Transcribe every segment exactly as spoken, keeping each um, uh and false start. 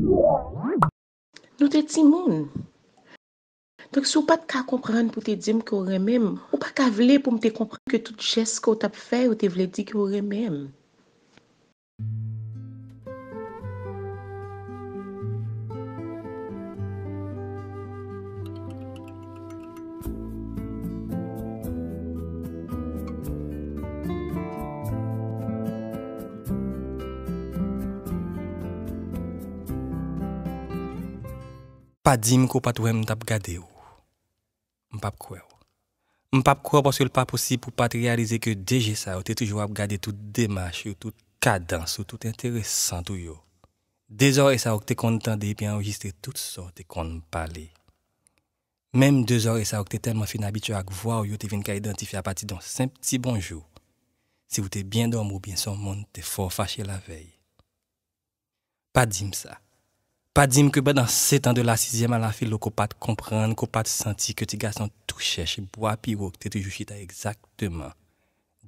Nou te timoun. Donk, si w pa t ka konprann pou w te di m ke w renmen m, ou pa ka vle pou m te konprann ke tout jès ke w t ap fè yo te vle di ke w renmen m. Pa di m ke w pa t wè m t ap gade w. M p ap kwè w. M p ap kwè w paske l pa posib pou w pa t reyalize ke de je sa yo te toujou ap gade tout demach ou, tout kadans ou, tout enteresant ou yo. De zòrèy sa yo k te konn tande epi anrejistre tout sa w te konn pale. Menm de zòrèy sa yo k te tèlman fin abitye ak vwa w, yo te vin ka idantifye apati de yon senp ti bonjou si w te byen dòmi oubyen si yon moun te fè w fache lavèy. Pa di m sa. Pa di m ke pandan sèt an de la sizyèm a la filo ke w pa t konprann, ke w pa t santi ke ti gason tou chèch, bwa pi wo k te toujou chita egzakteman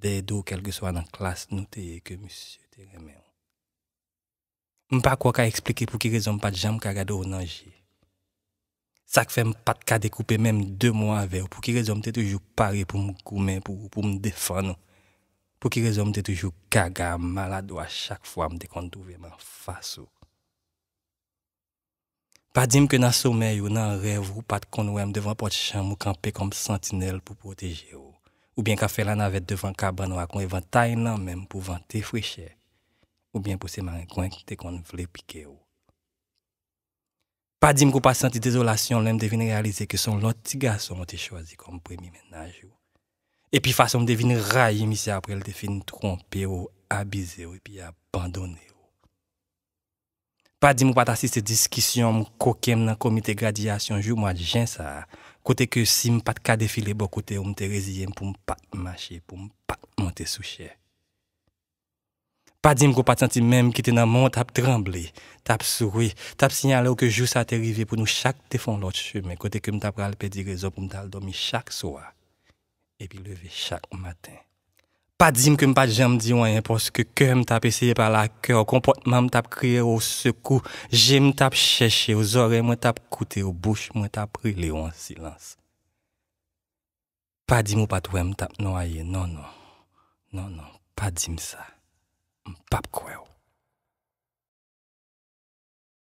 dèyè do w kèlkeswa nan klas nou te ye ke misye te renmen w. M pa kwè w ka eksplike pou ki rezon m pa t janm ka gade w nan je. Sa k fè m pa t ka dekoupe menm de mo avè w, pou ki rezon m te toujou pare pou m goumen pou ou, pou m defann ou, pou ki rezon m te toujou gaga, maladwa chak fwa m te konn twouve m anfas ou. Pa di m ke nan somèy ou, nan rèv ou, ou pa t konn wè m devan pòt chanm ou kanpe kòm santinèl pou pwoteje w, oubyen k ap fè lanavèt devan kabann ou ak yon evantay nan men m pou vante frechè, oubyen pou se marengwen ki te konn vle pike w. Pa di m ke w pa santi dezolasyon lè m te vin reyalize ke se yon lòt ti gason w te chwazi kòm premye mennaj ou. Epi fason m te vin rayi misye apre l te fin twonpe w, abize w epi abandone w. Pa di m ou pa t asiste diskisyon m, koken m nan komite gradiyasyon jou mwa jen sa a, kote ke si m pa t ka defile bò kote w, m te reziye m pou m pa t mache, pou m pa t monte sou chè. Pa di m ke w pa t santi men m ki te nan men w t ap tranble, t ap souri, t ap siyale w ke jou sa te rive pou nou chak te fè yon lòt chemen, kote ke m ta pral pèdi rezon pou m t al dòmi chak swa, epi leve chak maten. Pa di m ke m pa t janm di w anyen, paske kè m t ap eseye pale ak kè w, konpòtman m t ap kriye w osekou, je m t ap chèche w, zòrèy mwen t ap koute w, bouch mwen t ap rele w an silans. Pa di m ou pa t wè m t ap nwaye, non, non. Non, non, pa di m sa. M p ap kwè w.